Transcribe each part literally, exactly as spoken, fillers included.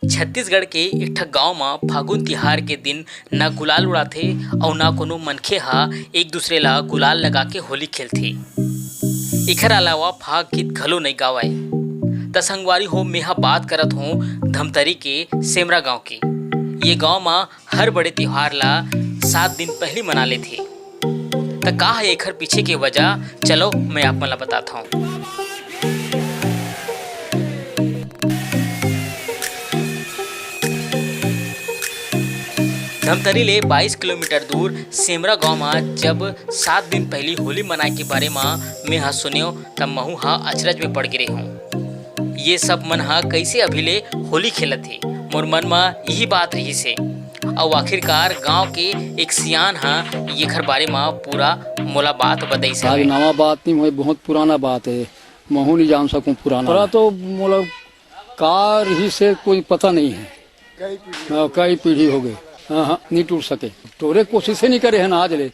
छत्तीसगढ़ के एक ठक गांव म फागुन तिहार के दिन ना गुलाल उड़ाथे अउ ना कोनो मनखे ह एक दूसरे ला गुलाल लगा के होली खेलथे। एखर अलावा फाग गीत घलो नइ गावय। त संगवारी हो, मेहा बात करत हों धमतरी के सेमरा गांव के। ये गांव म हर बड़े तिहार ला सात दिन पहिली मना लेथे। त का हे एखर पीछे के वजह, चलो मैं आप मन ला बताथंव। धमतरी ले बाईस किलोमीटर दूर सेमरा गांव म जब सात दिन पहिली होली मनाए के बारे म मेहा सुनेंव, त महूं ह अचरज में पड़ गे रेहेंव। ये सब मन ह कइसे अभी ले होली खेलत हे? मोर मन म इही बात रिहिस हे। अउ आखिरकार गांव के एक सियान ह येखर बारे म पूरा मोला बात बतइस आज हवय। नवा बात नहीं होय, बहुत पुराना बात है, महू नहीं जान सकूं पुराना। पूरा तो मोला का रिहिस हे कोई पता नहीं है। हाँ, कई पीढ़ी हो गई। हाँ, हाँ, नहीं टूट सके। टोरे कोशिश ही नहीं करे हैं आज ले,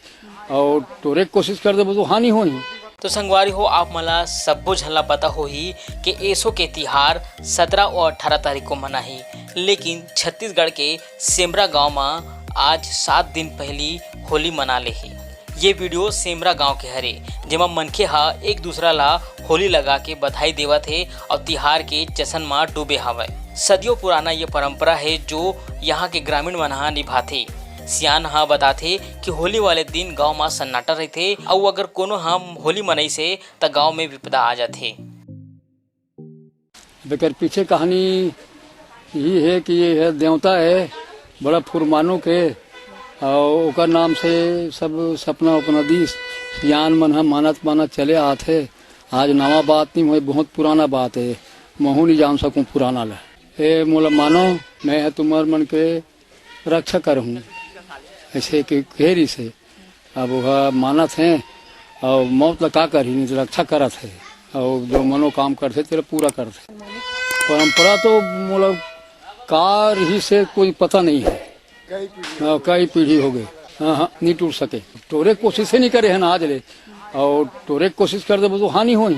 और टोरे कोशिश कर देबो तो हानि होही। तो संगवारी हो, आप मन ला सब्बो झन ला पता होही कि एसो के तिहार सतरा अउ अट्ठारह तारीख को मनाही, लेकिन छत्तीसगढ़ के सेमरा गांव म आज सात दिन पहिली होली मना लेही। ये वीडियो सेमरा गांव के हरे, जेमा मनखे ह एक दूसरा ला होली लगा के बधाई देवत हे अउ तिहार के जश्न म डूबे हवय। सदियों पुराना ये परंपरा हे, जो यहाँ के ग्रामीण मन ह निभाथे। सियान ह बताथे कि होली वाले दिन गांव म सन्नाटा रहिथे अउ अगर कोनो ह होली मनइस हे, त गांव में विपदा आ जाथे। एकर पीछे कहानी यही है कि ये है देवता है, बड़ा फुरमानो के, और ओकर नाम से सब सपना उपना दी, सियान मन ह मानत मानत चले आत है। आज नवा बात नहीं होय, बहुत पुराना बात है, महू नहीं जान सकूं पुराना ला। ए मोला मानो, मैं ह तुम्हर मन के रक्षा करहूं, ऐसे कि घेरी से। अब वह मानत हैं और मौत ला का करही, नहीं तो रक्षा करत है। और जो मनोकाम करथे, तेला पूरा करथे। परंपरा तो मोला का रही से कोई पता नहीं है। हाँ, कई पीढ़ी हो गई। हाँ, हाँ, नहीं टूट सके। टोरे कोशिश ही नहीं करे हैं आज ले। और टोरे कोशिश कर देबो तो हानि होही।